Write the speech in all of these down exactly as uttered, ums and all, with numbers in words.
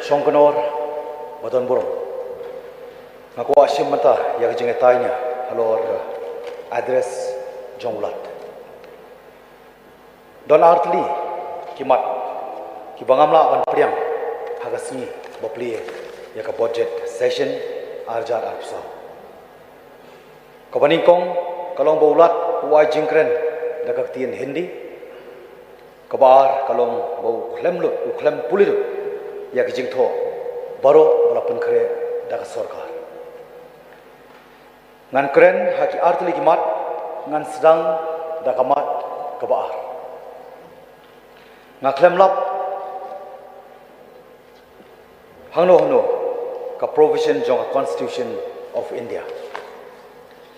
Shongknor ba don burom. Nga kwah shim mynta ïa ka jingïatai nia halor address jong u Lat. Don artylli ki mat kiba ngam lah ban pdiang ha ka sngi ba plie ïa ka budget session arjar arphew saw. Kaba nyngkong ka long ba u Lat u ai jingkren da ka ktien Hindi. Kaba ar ka long ba u khlem lut, u khlem pule lut ïa ki jingthoh baroh ba la pynkhreh da ka sorkar. Ngan kren ha ki artylli ki mat, ngan sdang da ka mat kaba ar. Nga khlem lap hangno hangno ka provision jong ka Constitution of India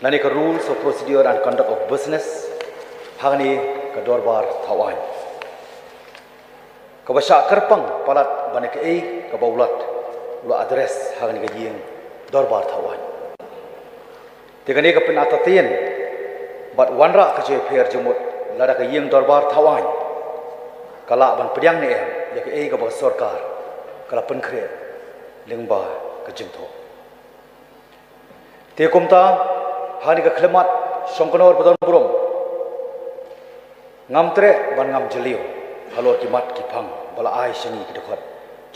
lane ka Rules of Procedure and Conduct of Business ha kane ka dorbar thaw aiñ, kaba shah kyrpang palat ban ïa kaei kaba u Lat u la address ha kane ka ïing dorbar thaw aiñ. Te kane ka pynartatien bad wanrah ka jingïapher jingmut lada ka ïing dorbar thaw aiñ ka lah ban pdiang ne em ïa kaei kaba ka sorkar ka la pynkhreh lyngba ka jingthoh. Te kumta ha kane ka khyllipmat Shongknor ba don burom, ngam treh ban ngam jylliew halor ki mat ki phang ba la ai sha ngi ki dkhot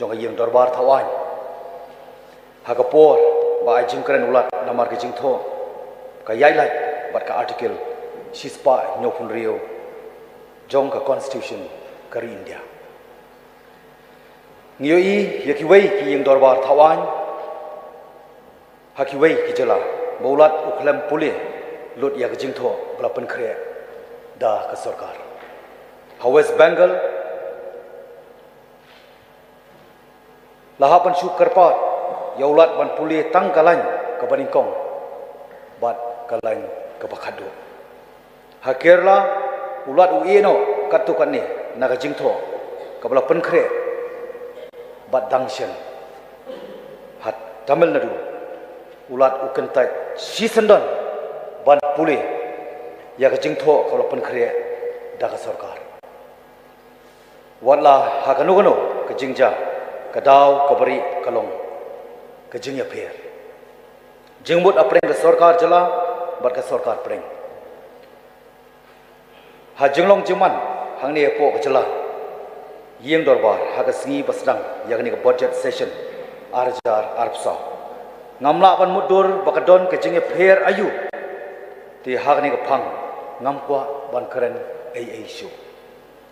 jong ka ïing dorbar thaw aiñ ha ka por ba ai jingkren u Lat namar ka jingthoh ka ïaid lait bad ka Article shispah hynñiewphew hynriew jong ka Constitution ka ri India. Ngi ïohi ïa kiwei ki ïing dorbar thaw aiñ ha kiwei ki jylla ba u Lat u khlem pule lut ïa ka jingthoh ba la pynkhreh da ka sorkar. Ha West Bengal la hap ban shu kyrpad ïa u Lat ban pule tang ka lain kaba nyngkong bad ka lain kaba khatduh. Ha Kerala u Lat u ïeh noh katto katne na ka jingthoh kaba la pynkhreh bad dang shen. Ha Tamil Nadu u Lat u kyntait shisyndon ban pule ïa ka jingthoh kaba la pynkhreh da ka sorkar. Wat la ha kano kano ka jingjia, ka daw kaba rieh ka long ka jingïapher jingmut hapdeng ka sorkar jylla bad ka sorkar pdeng. Ha jinglong jingman hangne hapoh ka jylla ïing dorbar ha ka sngi ba sdang ïa kane ka budget session arjar arphew saw, ngam lah ban mutdur ba ka don ka jingïapher aïu. Te ha kane ka phang ngam kwah ban kren ei ei shuh.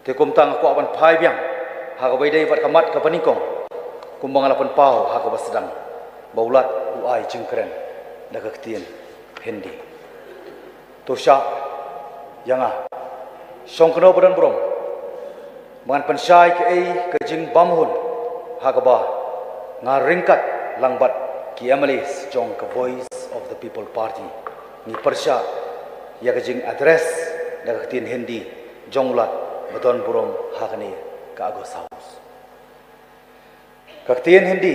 Te kumta nga kwah ban phai biang ha kaba ïadei bad ka mat kaba nyngkong, kumba nga la pynpaw ha kaba sdang, ba u Lat u ai jingkren da ka ktien Hindi. To shah ïa nga Shongknor ba don burom ba ngan pynshai kaei ka jingbymhun ha kaba nga ryngkat lang bad ki M L As jong ka Voice of the People Party ngi pyrshah ïa ka jing address da ka ktien Hindi jong u Lat ba don burom ha kane ka August House. Ka ktien Hindi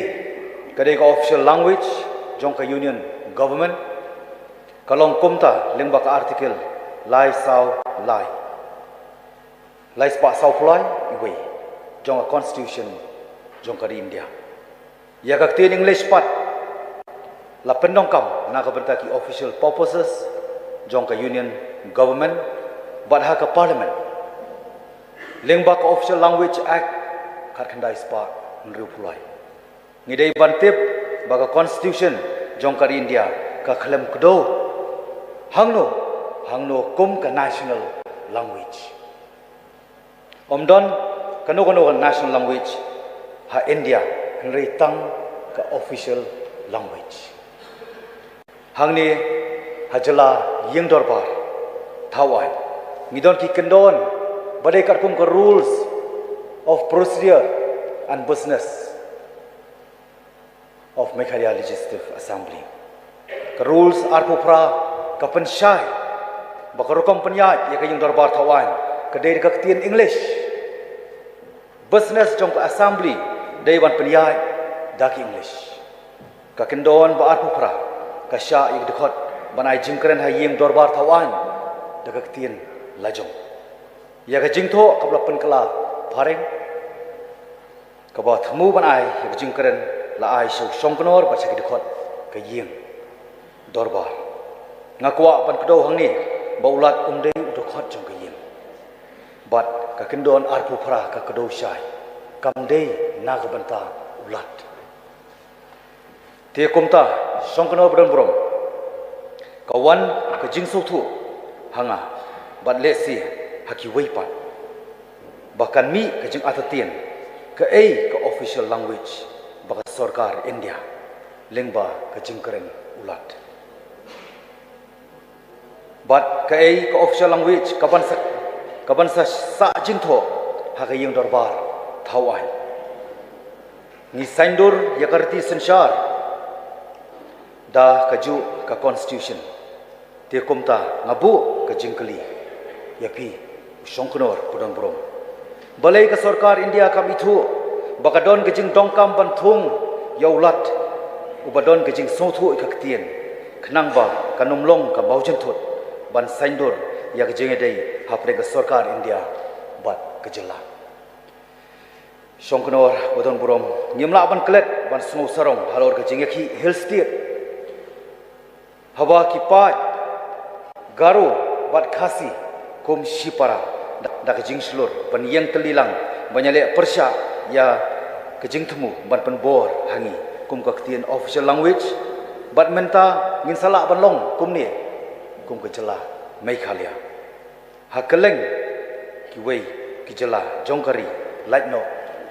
ka dei ka official language jong ka Union Government. Ka long kumta lyngba ka Article lai saw lai, lai spah saw phew lai iwei jong ka Constitution jong ka ri India. Ïa ka ktien English pat la pyndonkam na ka bynta ki official purposes jong ka Union Government bad ha ka Parliament lyngba ka Official Language Act khatkhyndai spah hynriew phew lai. Ngi dei ban tip ba ka Constitution jong ka ri India ka khlem kdew hangno hangno kum ka national language. Ym don kano kano ka national language ha India, hynrei tang ka official language. Hangne ha jylla ïing dorbar thaw aiñ ngi don ki kyndon ba dei katkum ka Rules of Procedure and Business of Meghalaya Legislative Assembly. Ka Rules arphew phra ka pynshai ba ka rukom pynïaid ïa ka ïing dorbar thaw aiñ ka dei da ka ktien English. Business jong ka Assembly dei ban pynïaid da ki English. Ka kyndon ba arphew phra ka shah ïa ka dkhot ban ai jingkren ha ïing dorbar thaw aiñ da ka ktien lajong. Ïa ka jingthoh kaba la pynkylla phareng Kaba thmu ban ai ïa ka jingkren la ai sha u Shongknor bad sha ki dkhot ka ïing dorbar. Nga kwah ban kdew hangne ba u Lat um dei u dkhot jong ka ïing. Bad ka kyndon arphew phra ka kdew shai kam dei na ka bynta u Lat. Te kumta, Shongknor ba don burom, ka wan ka jingsngewthuh ha nga bad lehse ha kiwei pat ba kan mih ka jingartatien kaei ka official language ba ka sorkar India lyngba ka jingkren u Lat. Bad kaei ka official language kaban sa, kaban sa sah jingthoh ha ka ïing dorbar thaw aiñ. Ngi saiñdur ïa ka riti synshar da kajuh ka constitution. Te kumta nga buh ka jingkylli ïa phi u Shongknor ba don burom. Balei ka sorkar India kam ithuh ba ka don ka jingdonkam ban thung ïa u Lat uba don ka jingsngewthuh ïa ka ktien, khnang ba kan ym long ka mawjynthut ban saiñdur ïa ka jingïadei hapdeng ka sorkar India bad ka jylla. Shongknor ba don burom, ngim lah ban klet ban sngew sarong halor ka jingïakhih Hill State, haba ki paid Garo bad Khasi kum shipara da, da ka jingshlur ban ïeng tylli lang ban ïaleh pyrshah ïa ka jingthmu ban pynbor ha ngi kum ka ktien official language. Bad mynta ngin sa lah ban long kumne kum ka jylla Meghalaya. Ha kylleng kiwei ki jylla jong ka ri, lait noh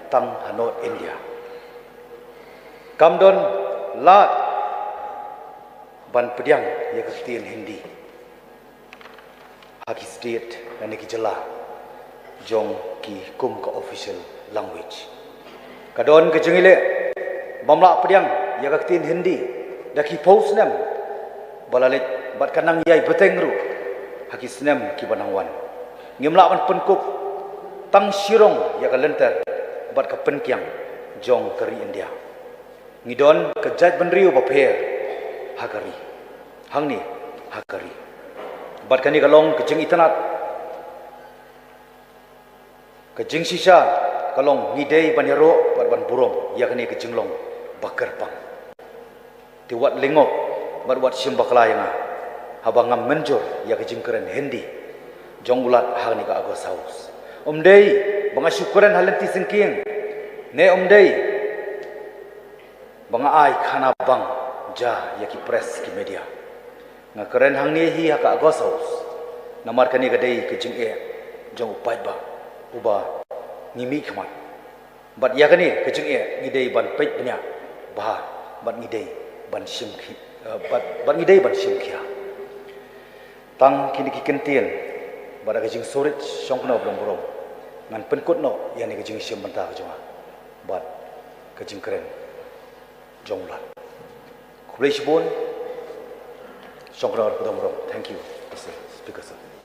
tang ha North India, kam don lad ban pdiang ïa ka ktien Hindi ha ki state lane ki jylla jong ki kum ka official language. Ka don ka jingïaleh bym lah pdiang ïa ka ktien Hindi da ki phew snem ba la leit bad ka nang ïai bteng ruh ha ki snem kiba nang wan. Ngim lah ban pynkup tang shirong ïa ka lynter bad ka pynkiang jong ka ri India. Ngi don ka jaitbynriew bapher ha ka ri, hangne ha ka ri. Bad kane ka long ka jingitynnad. Ka jingshisha ka long ngi dei ban ïaroh bad ban burom ïa kane ka jinglong ba kyrpang. Te wat lyngngoh bad wat shim bakla ïa nga haba ngam mynjur ïa ka jingkren Hindi jong u Lat ha kane ka August House. Ym dei ba nga shu kren ha lynti syngkien, ne ym dei ba nga ai khana bang ja ïa ki press, ki media. Nga kren hangne hi ha ka August House namar kane ka dei ka jingeh jong u paidbah uba ngi mihkhmat. Bad ïa kane ka jingeh ngi dei ban peit bniah bha bad ngi dei ban shim khi, eh, bad, bad ngi dei ban shim khia. Tang kine ki kyntien bad ka jingsngewrit Shongknor ba don burom, ngan pynkut noh ïa kane ka jingshim bynta ka jong nga bad ka jingkren jong u Lat. Khublei shibun. Shongknor ba don burom. Thank you, Mister Speaker, sir.